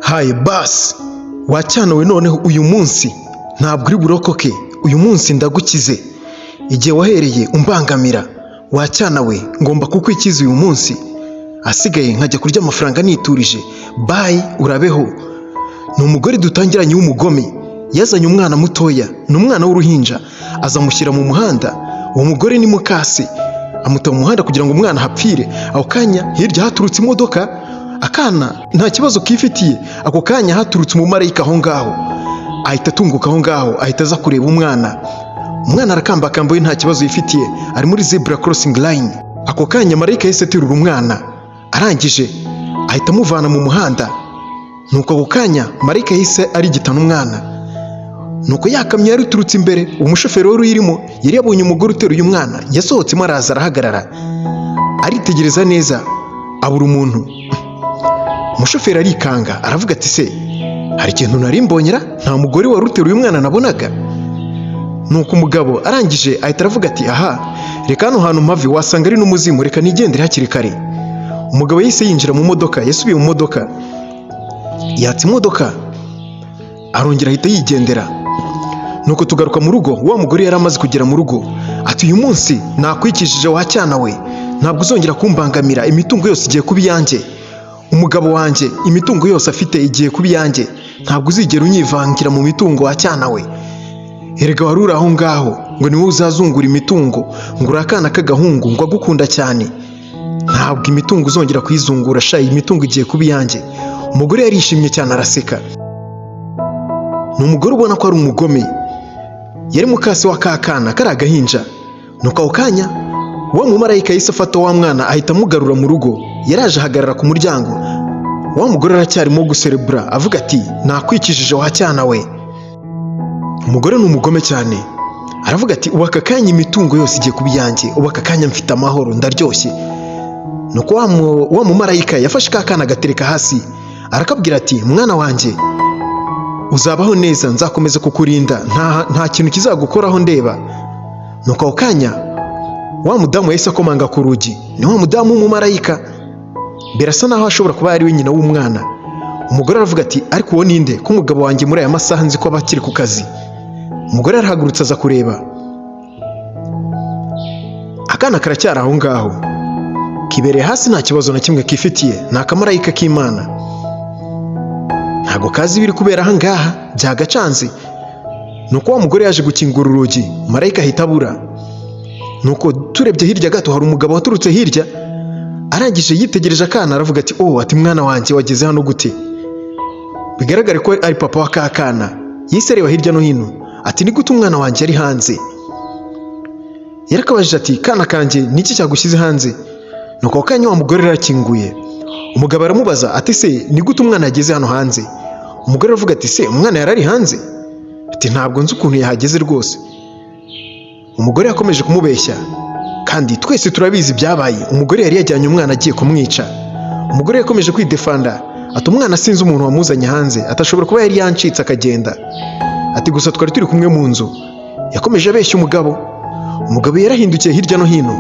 Haye basi, wacyanawe, noneho uyu munsi ntabwo uri burokoke. Uyu munsi ndagukize. Igihe wahereye umbangamira, wacyanawe, ngomba kukwikiza uyu munsi, asigaye nkajya kurya amafaranga niturije. Bye, urabeho. Ni umugore dutangiranye w'umugome. Yazanye umwana mutoya, ni umwana w'uruhinja, azamushyira mu muhanda. Uwo mugore ni mukase, amuta mu muhanda kugira ngo umwana ahapfire. Ako kanya hirya haturutse imodoka. Akana nta kibazo kifitiye. Ako kanya haturutse umumarayika aho ngaho, ahita atunguka aho ngaho, ahita aza kureba umwana. Umwana arakambakamba, we nta kibazo yifitiye, ari muri zebra crossing line. Ako kanya marayika yahise aterura umwana, arangije ahita amuvana mu muhanda. Nuko ako kanya marayika yahise arigitana umwana. Nuko ya kamyo yari iturutse imbere, umushoferi wari uyirimo yari yabonye umugore uteruye umwana, yasohotsemo araza arahagarara, aritegereza neza, abura umuntu. Umushoferi arikanga, aravuga ati: "Se hari ikintu nari mbonyera? Nta mugore wari uteruye umwana nabonaga." Nuko umugabo arangije ahita aravuga ati: "Aha, reka hano hantu mpave, wasanga ari n'umuzimu, reka nigendere hakiri kare." Umugabo yahise yinjira mu modoka, yasubiye mu modoka, yatsa imodoka, arongera ahita yigendera. Nuko tugaruka mu rugo. Wa mugore yari amaze kugera mu rugo, ati: "Uyu munsi nakwikishije, wacyana we, ntabwo uzongera kumbangamira. Imitungo yose igiye kuba iyanjye. Umugabo wanjye imitungo yose afite igiye kuba iyanjye. Ntabwo uzigera unyivangira mu mitungo, wacyana we. Erega wari uri aho ngaho ngo niwowe uzazungura imitungo, ngo uri akana k'agahungu, ngo agukunda cyane. Ntabwo imitungo uzongera kuyizungura sha, iyi mitungo igiye kuba iyanjye." Umugore yarishimye cyane, araseka. Ni umugore ubona ko ari umugome, yari mukase wa ka kana kari agahinja. Nuko ako kanya wa mumarayika yahise afata wa mwana, ahita amugarura mu rugo. Yaraje ahagarara ku muryango. Wa mugore aracyarimo guserebura, avuga ati: "Nakwikijije, wa cyana we." Umugore ni umugome cyane. Aravuga ati: "Ubu aka kanya imitungo yose igiye kuba iyanjye, ubu aka kanya mfite amahoro, ndaryoshye." Nuko wa mumarayika yafashe ka kana, agatereka hasi, arakabwira ati: "Mwana wanjye, uzabaho neza, nzakomeza kukurinda, nta kintu kizagukoraho ndeba." Nuko ako kanya wa mudamu yahise akomanga ku rugi. Ni wa mudamu w'umumarayika, birasa naho ashobora kuba ari we nyina w'umwana. Umugore aravuga ati: "Ariko uwo ninde, ko umugabo wanjye muri aya masaha nzi ko aba akiri ku kazi?" Umugore arahagurutse, aza kureba. Akana karacyari aho ngaho, kibereye hasi, nta kibazo na kimwe kifitiye. Ni akamarayika k'Imana, ntabwo kazi ibiri kubera aha ngaha, byagacanze. Nuko wa mugore yaje gukingura urugi, marayika ahita abura. Nuko turebye hirya gato, hari umugabo waturutse hirya, arangije yitegereje akana, aravuga ati: "Oh," ati: "mwana wanjye, wageze hano gute?" Bigaragare ko ari papa wa ka kana. Yahise areba hirya no hino, ati: "Ni gute umwana wanjye ari hanze?" Yarakabajije ati: "Kana kanjye, ni iki cyagushyize hanze?" Nuko ako kanya wa mugore yarakinguye. Umugabo aramubaza ati: "Se ni gute umwana yageze hano hanze?" Umugore aravuga ati: "Se umwana yari ari hanze?" Ati: "Ntabwo nzi ukuntu yahageze rwose." Umugore yakomeje kumubeshya, kandi twese turabizi ibyabaye. Umugore yari yajyanye umwana agiye kumwica. Umugore yakomeje kwidefanda, ati: "Umwana sinzi umuntu wamuzanye hanze," atashobora kuba yari yancitse akagenda, ati: "Gusa twari turi kumwe mu nzu." Yakomeje abeshya umugabo. Umugabo yarahindukiye hirya no hino,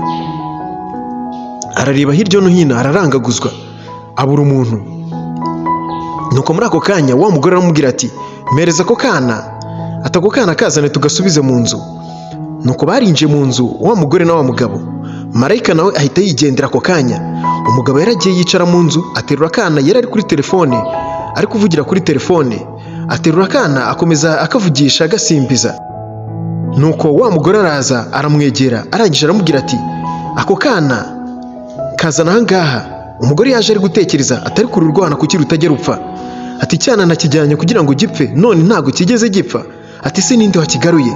arareba hirya no hino, ararangaguzwa, abura umuntu. Nuko muri ako kanya wa mugore aramubwira ati: "Mpereza ako kana," ati: "Ako kana kazane tugasubize mu nzu." Nuko barinjiye mu nzu, wa mugore na wa mugabo. Marayika nawe ahita yigendera ako kanya. Umugabo yaragiye yicara mu nzu, aterura akana. Yari ari kuri telefone, ari kuvugira kuri telefone, aterura akana, akomeza akavugisha, agasimbiza. Nuko wa mugore araza, aramwegera, arangije aramubwira ati: "Ako kana kazana aha ngaha." Umugore yaje ari gutekereza, atari kururwana, kuki rutajya rupfa? Ati: "Icyana nakijyanye kugira ngo gipfe, none ntabwo kigeze gipfa." Ati: "Se ninde wakigaruye?"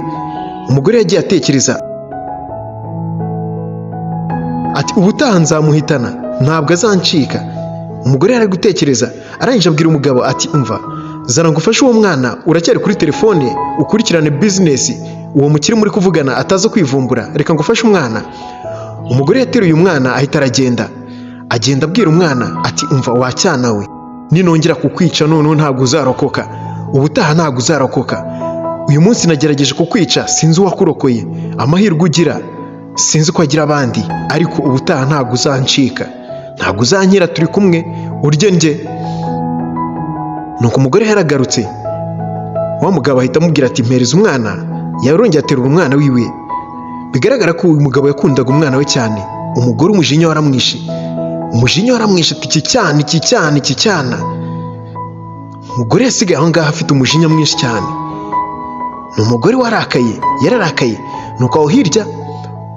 Umugore yagiye atekereza, ati: "Ubutaha nzamuhitana, ntabwo azancika." Umugore yari ari gutekereza, arangije abwira umugabo ati: "Umva, zana ngufashe uwo mwana, uracyari kuri telefone, ukurikirane business, uwo mukire muri kuvugana ataza kwivumbura, reka ngufashe umwana." Umugore yateruye umwana, ahita aragenda. Agenda abwira umwana ati: "Umva, wacyana we, ninongera kukwica noneho ntabwo uzarokoka, ubutaha ntabwo uzarokoka. Uyu munsi nagerageje kukwica, sinzi uwakurokoye, amahirwe ugira sinzi uko agira abandi, ariko ubutaha ntabwo uzancika, ntabwo uzankira, turi kumwe, urye ndye." Nuko umugore yaragarutse, wa mugabo ahita amubwira ati: "Mpereza umwana." Yarongeye aterura umwana wiwe. Bigaragara ko uyu mugabo yakundaga umwana we cyane. Umugore umujinya waramwishe, umujinya waramwishe, ati: "Iki cyana, iki cyana, iki cyana." Umugore yasigaye aho ngaho afite umujinya mwinshi cyane. Ni umugore warakaye, yararakaye. Nuko aho hirya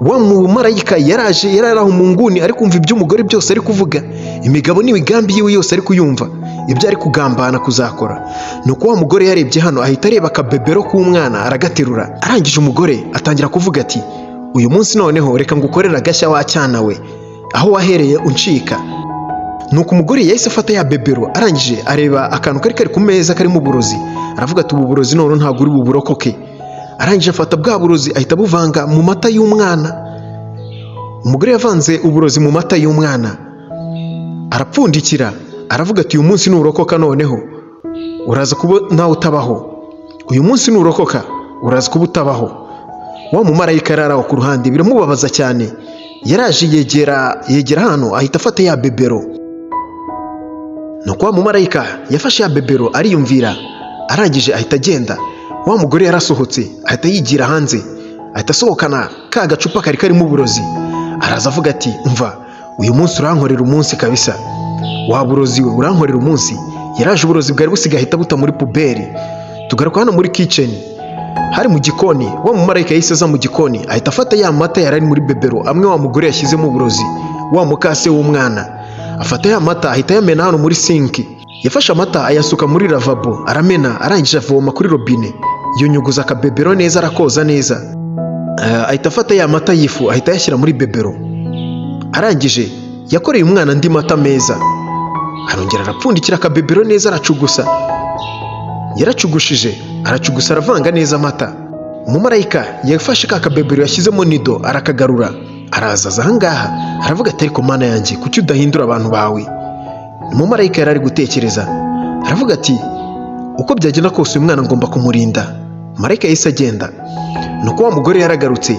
wa mumarayika yaraje, yari aho mu nguni ari kumva iby'umugore byose ari kuvuga, imigabo n'imigambi yiwe yose ari kuyumva, ibyo ari kugambana kuzakora. Nuko wa mugore yarebye hano, ahita areba akabebero k'umwana, aragaterura. Arangije umugore atangira kuvuga ati: "Uyu munsi noneho reka ngukorere agashya wa cyana we, aho wahereye uncika." Nuko umugore yahise afata ya bebero, arangije areba akantu kari kari ku meza karimo uburozi, aravuga ati: "Ubu burozi noneho ntabwo uri buburokoke." Arangije afata bwa burozi, ahita abuvanga mu mata y'umwana. Umugore yavanze uburozi mu mata y'umwana, arapfundikira, aravuga ati: "Uyu munsi nurokoka noneho uraza kuba nawe utabaho. Uyu munsi nurokoka uraza kuba utabaho." Wa mumarayika yari aho ku ruhande, biramubabaza cyane. Yaraje yegera, yegera hano, ahita afata ya bebero. Nuko wa mumarayika yafashe ya bebero, ariyumvira, arangije ahita agenda. Wa mugore yarasohotse, ahita yigira hanze, ahita asohokana ka gacupa kari karimo uburozi. Araza avuga ati: "Mva, uyu munsi urankorera umunsi kabisa, wa burozi we, urankorera umunsi." Yaraje, uburozi bwari busigaye ahita buta muri poubelle. Tugaruka hano muri kitchen, hari mu gikoni. Wa mumarayika yahise aza mu gikoni, ahita afata ya mata yari ari muri bebero, amwe wa mugore yashyizemo uburozi, wa mukase w'umwana. Afata ya mata, ahita ayamena hano muri sink. Yafashe amata ayasuka muri lavabo, aramena. Arangije avoma kuri robine, yunyuguza akabebero neza, arakoza neza. Ahita afata ya mata y'ifu, ahita ayashyira muri bebero. Arangije yakoreye umwana andi mata meza, arongera arapfundikira akabebero neza, aracugusa. Yaracugushije, aracugusa, aravanga neza amata. Umumarayika yafashe ka kabebero yashyizemo nido, arakagarura, araza aza ahangaha, aravuga ati: "Ariko Mana yanjye, kuki udahindura abantu bawe?" Umumarayika yari ari gutekereza, aravuga ati: "Uko byagenda kose uyu mwana ngomba kumurinda." Marayika yahise agenda. Nuko wa mugore yaragarutse,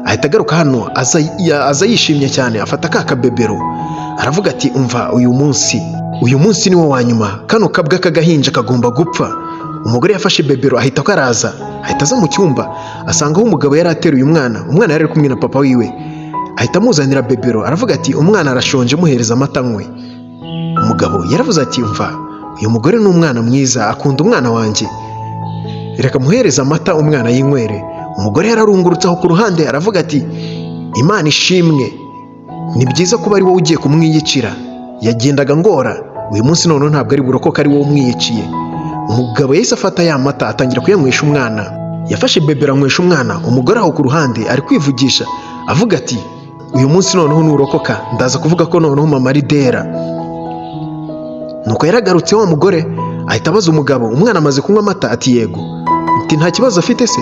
ahita agaruka hano, aza yishimye cyane, afata ka kabebero, aravuga ati: "Umva, uyu munsi, uyu munsi ni wo wa nyuma, kano kabwa k'agahinja kagomba gupfa." Umugore yafashe bebero, ahita akaraza, ahita aza mu cyumba, asanga aho umugabo yari ateruye umwana. Umwana yari ari kumwe na papa wiwe. Ahita amuzanira bebero, aravuga ati: "Umwana arashonje, muhereza amata anywe." Umugabo yaravuze ati: "Umva, uyu mugore ni umwana mwiza, akunda umwana wanjye, reka muhereze amata umwana yinywere." Umugore yararungurutse aho ku ruhande, aravuga ati: "Imana ishimwe, ni byiza kuba ari wowe ugiye kumwiyicira. Yagendaga ngora, uyu munsi noneho ntabwo ari burokoka ari wowe umwiyiciye." Umugabo yahise afata ya mata, atangira kuyanywesha umwana. Yafashe bebero anywesha umwana. Umugore aho ku ruhande ari kwivugisha, avuga ati: "Uyu munsi noneho nurokoka ndaza kuvuga ko noneho mama ari dera." Nuko yaragarutse wa mugore, ahita abaza umugabo: "Umwana amaze kunywa amata?" Ati: "Yego." Ati: "Nta kibazo afite se?"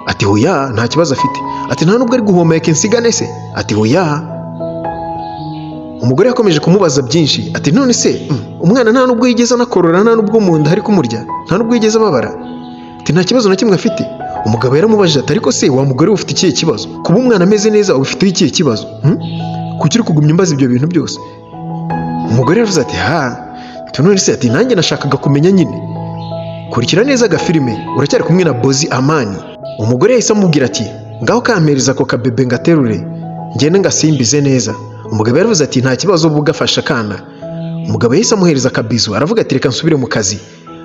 Ati: "Hoya, nta kibazo afite." Ati: "Nta nubwo ari guhumeka insigane se?" Ati: "Hoya." Umugore yakomeje kumubaza byinshi, ati: "None se umwana nta nubwo yigeze anakorora, nta nubwo mu nda hari kumurya, nta nubwo yigeze ababara?" Ati: "Nta kibazo na kimwe afite." Umugabo yaramubajije ati: "Ariko se wa mugore we, ufite ikihe kibazo? Kuba umwana ameze neza ubifiteho ikihe kibazo, hmm? Kuki uri kugumya umbaza ibyo bintu byose?" Umugore yaravuze ati: "Ha, none se," ati: "nanjye nashakaga kumenya nyine." Kurikira neza agafilime, uracyari kumwe na Bozi Amani. Umugore yahise amubwira ati: "Ngaho kampereza ako kabebe ngaterure, ngende ngasimbize neza." Umugabo yaravuze ati: "Nta kibazo, ubu gafashe akana." Umugabo yahise amuhereza akabizu, aravuga ati: "Reka nsubire mu kazi."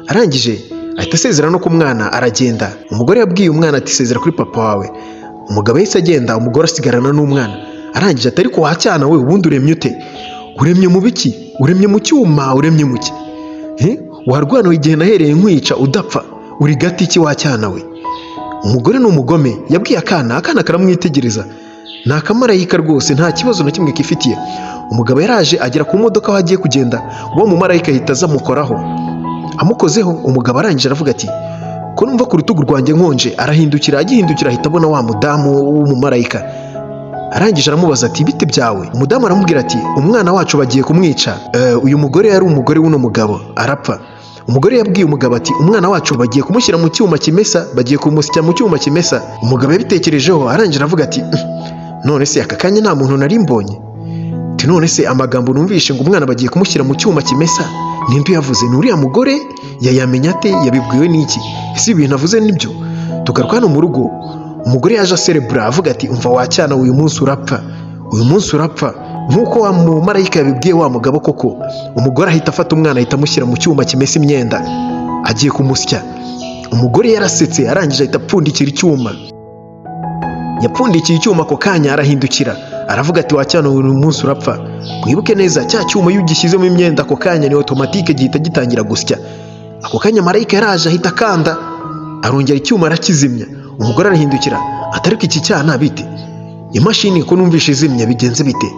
Arangije ahita asezera no ku mwana, aragenda. Umugore yabwiye umwana ati: "Sezera kuri papa wawe." Umugabo yahise agenda, umugore asigarana n'umwana. Arangije ati: "Ariko wacyana we, ubundi uremye ute? Uremye mu biki? Uremye mu cyuma? Uremye mu ki? Warwanawe igihe nahereye nkwica udapfa, uri gati ki wacyana we?" Umugore ni umugome. Yabwiye akana, akana karamwitegereza. Ni akamarayika rwose, nta kibazo na kimwe kifitiye. Umugabo yaraje agera ku modoka aho agiye kugenda, uwo mumarayika ahita aza amukoraho. Amukozeho, umugabo arangije aravuga ati: "Ko numva ku rutugu rwanjye nkonje?" Arahindukira, agihindukira ahita abona wa mudamu w'umumarayika. Arangije aramubaza ati: "Bite byawe?" Umudamu aramubwira ati: "Umwana wacu bagiye kumwica." Uyu mugore yari umugore w'uno mugabo, arapfa. Umugore yabwiye umugabo ati: "Umwana wacu bagiye kumushyira mu cyuma kimesa, bagiye kumusya mu cyuma kimesa." Umugabo yabitekerejeho, arangije aravuga ati: "None se aka kanya nta muntu nari mbonye?" Ati: "None se amagambo numvishe ngo umwana bagiye kumushyira mu cyuma kimesa Ninde uyavuze? Ni uriya mugore. Yayamenya ate? Yabibwiwe n'iki? Ese ibintu avuze nibyo? Tugaruka hano mu rugo. Umugore yaje aserebura, avuga ati: "Umva wacyana, uyu munsi urapfa, uyu munsi urapfa," nk'uko wa mumarayika yabibwiye wa mugabo koko. Umugore ahita afata umwana, ahita amushyira mu cyuma kimesa imyenda, agiye kumusya. Umugore yarasetse, arangije ahita apfundikira icyuma. Yapfundikiye icyuma, ako kanya arahindukira, aravuga ati: "Wacyana, uyu munsi urapfa." Mwibuke neza, cya cyuma iyo ugishyizemo imyenda, ako kanya ni automatique, gihita gitangira gusya. Ako kanya marayika yaraje, ahita akanda, arongera icyuma arakizimya. Umugore arahindukira, ati: "Ariko iki cyana bite? Imashini ko numvishe izimya, bigenze bite?"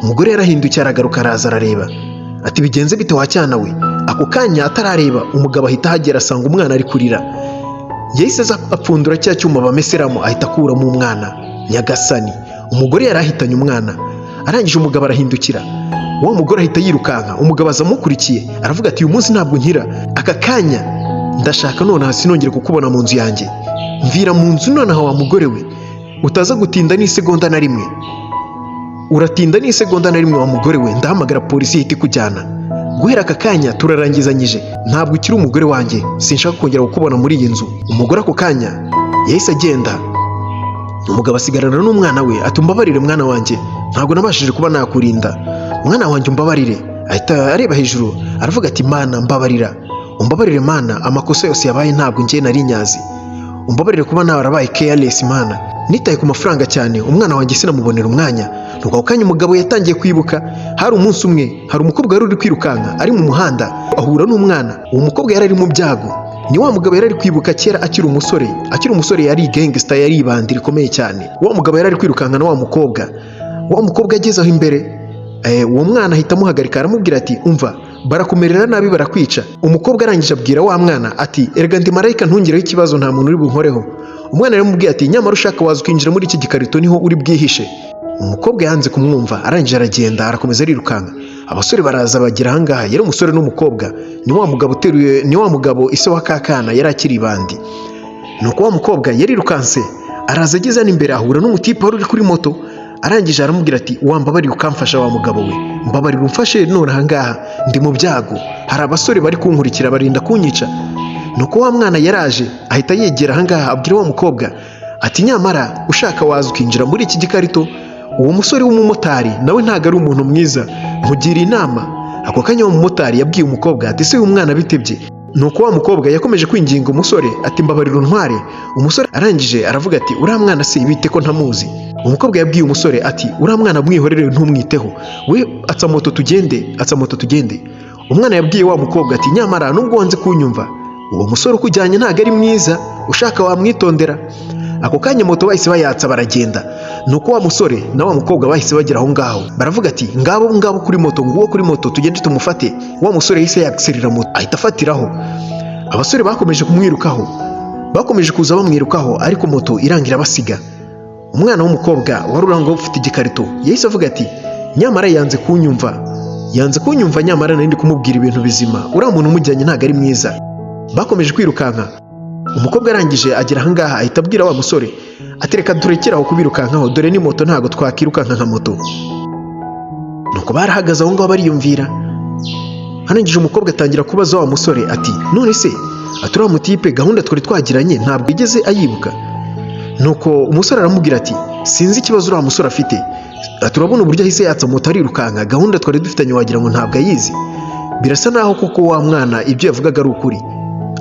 Umugore yarahindukiye, aragaruka, araza arareba, ati: "Bigenze bite wacyana we?" Ako kanya atarareba, umugabo ahita ahagera, asanga umwana ari kurira. Yahise aza apfundura cya cyuma bameseramo, ahita akuramo umwana. Nyagasani, umugore yari ahitanye umwana. Arangije umugabo arahindukira, wa mugore ahita yirukanka. Umugabo aza amukurikiye, aravuga ati: "Uyu munsi ntabwo nkira. Aka kanya ndashaka nonaha sinongere kukubona mu nzu yanjye. Mvira mu nzu nonaha wa mugore we, utaza gutinda n'isegonda na rimwe. Uratinda n'isegonda na rimwe wa mugore we, ndahamagara polisi ihita ikujyana. Guhera aka kanya turarangizanyije, ntabwo ukiri umugore wanjye, sinshaka kongera kukubona muri iyi nzu." Umugore ako kanya yahise agenda, umugabo asigarana n'umwana we, ati: "Umbabarire mwana wanjye, ntabwo nabashije kuba nakurinda. Mwana wanjye, umbabarire." Ahita areba hejuru, aravuga ati: "Mana, mbabarira, umbabarire Mana, amakosa yose yabaye ntabwo njye nari nyazi. Umbabarire kuba narabaye careless Mana, nitaye ku mafaranga cyane, umwana wanjye sinamubonera umwanya." Nuko ako kanya umugabo yatangiye kwibuka. Hari umunsi umwe, hari umukobwa wari uri kwirukanka ari mu muhanda, ahura n'umwana. Uwo mukobwa yari ari mu byago. Ni wa mugabo yari ari kwibuka kera akiri umusore. Akiri umusore yari gangster, yari ibandi rikomeye cyane. Wa mugabo yari ari kwirukanka na wa mukobwa. Wa mukobwa ageze aho imbere, uwo mwana ahita amuhagarika, aramubwira ati: "Umva, barakumerera nabi, barakwica." Umukobwa arangije abwira wa mwana ati: "Erega ndi marayika, ntungireho ikibazo, nta muntu uri bunkoreho." Umwana yaramubwiye ati: "Nyamara ushaka waza ukinjira muri iki gikarito, niho uri bwihishe." Umukobwa yanze kumwumva, arangije aragenda, arakomeza arirukanka. Abasore baraza bagera ahangaha. Yari umusore n'umukobwa. Ni wa mugabo uteruye, ni wa mugabo ise wa kakana yari akiri ibandi. Nuko wa mukobwa yarirukanse, araza, ageze hano imbere ahura n'umutipe wari uri kuri moto. Arangije aramubwira ati: "Wambabarira ukamfasha wa mugabo we? Mbabarira umfashe none ahangaha, ndi mu byago, hari abasore bari kunkurikira barinda kunyica." Nuko wa mwana yaraje, ahita yegera ahangaha, abwira wa mukobwa ati: "Nyamara ushaka waza ukinjira muri iki gikarito. Uwo musore w'umumotari nawe ntabwo ari umuntu mwiza, nkugira inama." Ako kanya wa mumotari yabwiye umukobwa ati: "Ese uyu mwana bitebye?" Nuko wa mukobwa yakomeje kwinginga umusore ati: "Mbabarira untware." Umusore arangije aravuga ati: "Uriya mwana se bite ko ntamuzi?" Umukobwa yabwiye umusore ati: "Uriya mwana mwihorere, ntumwiteho, we atsa moto tugende, atsa moto tugende." Umwana yabwiye wa mukobwa ati: "Nyamara nubwo wanze kunyumva, uwo musore ukujyanye ntabwo ari mwiza, ushaka wamwitondera." Ako kanya moto bahise bayatsa, baragenda. Nuko wa musore na wa mukobwa bahise bagera aho ngaho, baravuga ati: "Ngabo ngabo kuri moto, nguwo kuri moto, tugende tumufate." Wa musore yahise yakiserera moto, ahita afatiraho. Abasore bakomeje kumwirukaho, bakomeje kuza bamwirukaho, ariko moto irangira basiga. Umwana w'umukobwa wari urangwa ufite igikarito yahise avuga ati: "Nyamara yanze kunyumva, yanze kunyumva, nyamara nari ndi kumubwira ibintu bizima. Uriya muntu umujyanye ntabwo ari mwiza." Bakomeje kwirukanka. Umukobwa arangije agera ahangaha, ahita abwira wa musore ati: "Reka turekere aho kubirukankaho, dore ni moto, ntabwo twakirukanka nka moto." Nuko barahagaze aho ngaho, bariyumvira. Arangije umukobwa atangira kubaza wa musore ati: "None se," ati, "uriya mutipe gahunda twari twagiranye ntabwo igeze ayibuka?" Nuko umusore aramubwira ati: "Sinzi ikibazo uriya musore afite." Ati: "Urabona uburyo ahise yatsa moto arirukanka, gahunda twari dufitanye wagira ngo ntabwo ayizi. Birasa naho koko wa mwana ibyo yavugaga ari ukuri."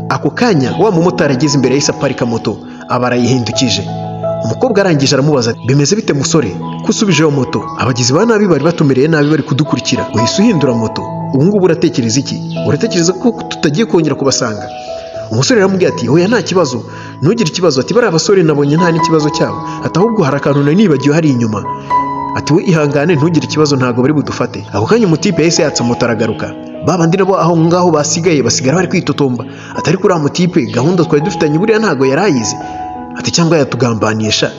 Ako kanya wa mumotari ageze imbere, yahise aparika moto, aba arayihindukije. Umukobwa arangije aramubaza ati: "Bimeze bite musore, ko usubijeho moto? Abagizi ba nabi bari batumereye nabi, bari kudukurikira, uhise uhindura moto. Ubu ngubu uratekereza iki? Uratekereza ko tutagiye kongera kubasanga?" Umusore aramubwira ati: "Oya, nta kibazo, ntugire ikibazo." Ati: "Bariya basore nabonye nta n'ikibazo cyabo." Ati: "Ahubwo hari akantu nari nibagiwe hari inyuma." Ati: "We ihangane, ntugire ikibazo, ntabwo bari budufate." Ako kanya umutipe yahise yatsa moto, aragaruka. Ba bandi nabo aho ngaho basigaye, basigara bari kwitotomba, ati: "Ariko uriya mutipe gahunda twari dufitanye buriya ntabwo yari ayizi," ati, "cyangwa yatugambanisha."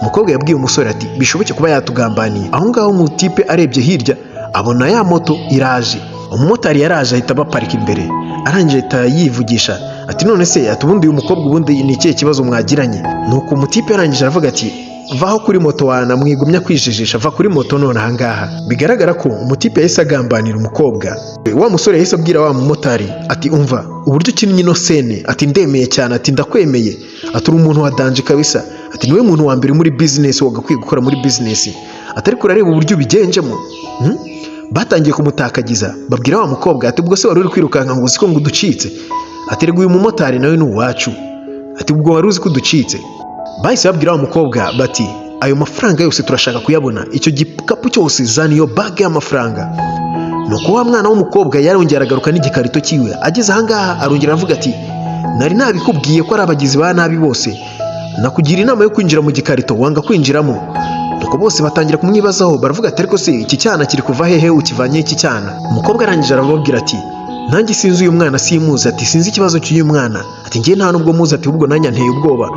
Umukobwa yabwiye umusore ati: "Bishoboke kuba yatugambaniye." Aho ngaho umutipe arebye hirya, abona ya moto iraje. Umumotari yaraje, ahita abaparika imbere. Arangije ahita yivugisha ati: "None se," ati, "ubundi uyu mukobwa ubundi ni ikihe kibazo mwagiranye?" Nuko umutipe yarangije aravuga ati: Vaho kuri moto wana, mwigumya kwijijisha, va kuri moto none ahangaha. Bigaragara ko umutipe yahise agambanira umukobwa. Wa musore yahise abwira wa mumotari ati: "Umva uburyo ukinnye ino scene," ati, "ndemeye cyane," ati, "ndakwemeye," ati, "uri umuntu wa danger kabisa," ati, "niwe muntu wa mbere muri business wagakwiye gukora muri business," ati, "ariko urareba uburyo ubigenjemo, Batangiye kumutakagiza, babwira wa mukobwa ati: "Ubwo se wari uri kwirukanka ngo uzi ko ngo uducitse?" Ati: "Rega uyu mumotari nawe ni uwacu," ati, "ubwo wari uzi ko uducitse?" Bahise babwira wa mukobwa bati: "Ayo mafaranga yose turashaka kuyabona, icyo gikapu cyose, zana iyo bag y'amafaranga." Nuko wa mwana w'umukobwa yarongera aragaruka n'igikarito cyiwe. Ageze ahangaha arongera aravuga ati: "Nari nabikubwiye ko ari abagizi ba nabi bose. Nakugira inama yo kwinjira mu gikarito, wanga kwinjiramo." Nuko bose batangira kumwibazaho, baravuga ati: "Ariko se iki cyana kiri kuva hehe? Ukivanye iki cyana?" Umukobwa arangije arababwira ati: "Nanjye sinzi uyu mwana, simuzi," ati, "sinzi ikibazo cy'uyu mwana," ati, "ngiye nta nubwo muzi," ati, "ahubwo nanjye anteye ubwoba."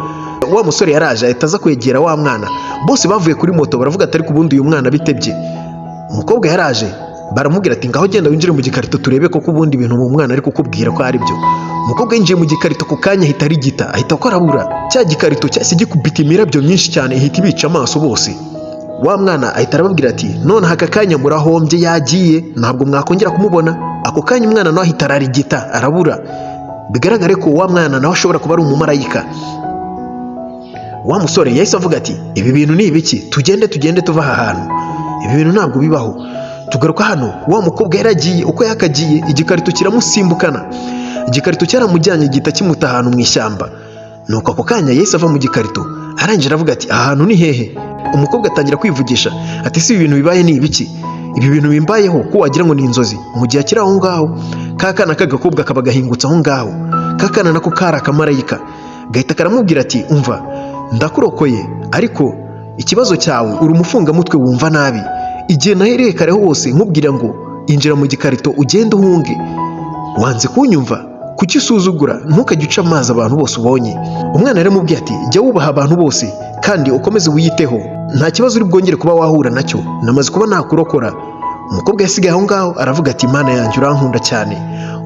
Wa musore yaraje ahita aza kwegera wa mwana. Bose bavuye kuri moto, baravuga ati: "Ariko ubundi uyu mwana bitebye?" Umukobwa yaraje, baramubwira ati: "Ngaho genda winjire mu gikarito turebe koko ubundi ibintu uwo mwana ari kukubwira ko ari byo." Umukobwa yinjiye mu gikarito, ku kanya ahita arigita, ahita ko arabura. Cya gikarito cyahise gikubita imirabyo myinshi cyane, ihita ibica amaso bose. Wa mwana ahita arababwira ati: "None aka kanya murahombye, yagiye, ntabwo mwakongera kumubona." Ako kanya umwana nawe ahita ararigita, arabura. Bigaragare ko wa mwana nawe ashobora kuba ari umumarayika. Wa musore yahise avuga ati: "Ibi bintu ni ibiki? Tugende, tugende tuva aha hantu, ibi bintu ntabwo bibaho." Tugaruka hano, wa mukobwa yaragiye uko yakagiye, igikarito kiramusimbukana. Igikarito cyaramujyanye, gihita kimuta ahantu mu ishyamba. Nuko ako kanya yahise ava mu gikarito, arangije aravuga ati: "Aha hantu ni hehe?" Umukobwa atangira kwivugisha ati: "Si ibi bintu bibaye ni ibiki? Ibi bintu bimbayeho ko wagira ngo ni inzozi?" Mu gihe akiri aho ngaho, ka kana k'agakobwa kaba gahingutse aho ngaho. Ka kana nako kari akamarayika, gahita karamubwira ati: "Umva, ndakurokoye, ariko ikibazo cyawe uri umufungamutwe, wumva nabi. Igihe nahereye kare hose nkubwira ngo injira mu gikarito ugende uhunge, wanze kunyumva. Kuki usuzugura? Ntukajye uca amazi abantu bose ubonye." Umwana yaramubwiye ati: "Jya wubaha abantu bose kandi ukomeze wiyiteho, nta kibazo uri bwongere kuba wahura nacyo, namaze kuba nakurokora." Umukobwa yasigaye aho ngaho, aravuga ati: "Mana yanjye, urankunda cyane,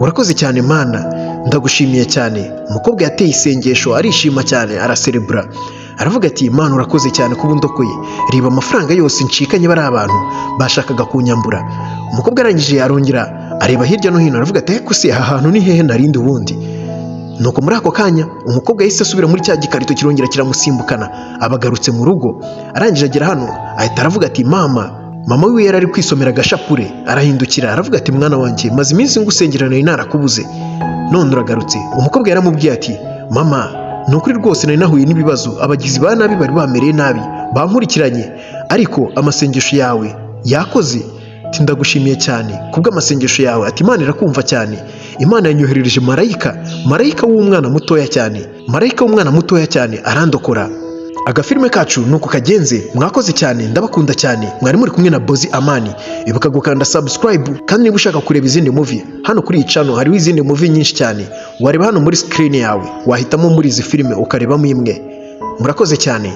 urakoze cyane Mana, ndagushimiye cyane." Umukobwa yateye isengesho, arishima cyane, araserebura, aravuga ati: "Mana, urakoze cyane kuba undokoye. Reba amafaranga yose ncikanye, bari abantu bashakaga kunyambura." Umukobwa arangije arongera areba hirya no hino, aravuga ati: "Ariko se aha hantu ni hehe narindi ubundi?" Nuko muri ako kanya umukobwa yahise asubira muri cya gikarito, kirongera kiramusimbukana, abagarutse mu rugo. Arangije agera hano, ahita aravuga ati: "Mama." Mama wiwe yari ari kwisomera agashapure, arahindukira aravuga ati: "Mwana wanjye, maze iminsi ngusengera, nari narakubuze, none uragarutse." Umukobwa yaramubwiye ati: "Mama, ni ukuri rwose nari nahuye n'ibibazo, abagizi ba nabi bari bamereye nabi, bankurikiranye, ariko amasengesho yawe yakoze." Ati: "Ndagushimiye cyane kubw'amasengesho yawe." Ati: "Imana irakumva cyane. Imana yanyoherereje marayika, marayika w'umwana mutoya cyane, marayika w'umwana mutoya cyane, arandokora." Agafilime kacu ni uku kagenze. Mwakoze cyane, ndabakunda cyane. Mwari muri kumwe na Bozi Amani. Ibuka gukanda subscribe, kandi niba ushaka kureba izindi movie, hano kuri iyi channel hariho izindi movie nyinshi cyane. Wareba hano muri screen yawe, wahitamo muri izi filime ukarebamo imwe. Murakoze cyane.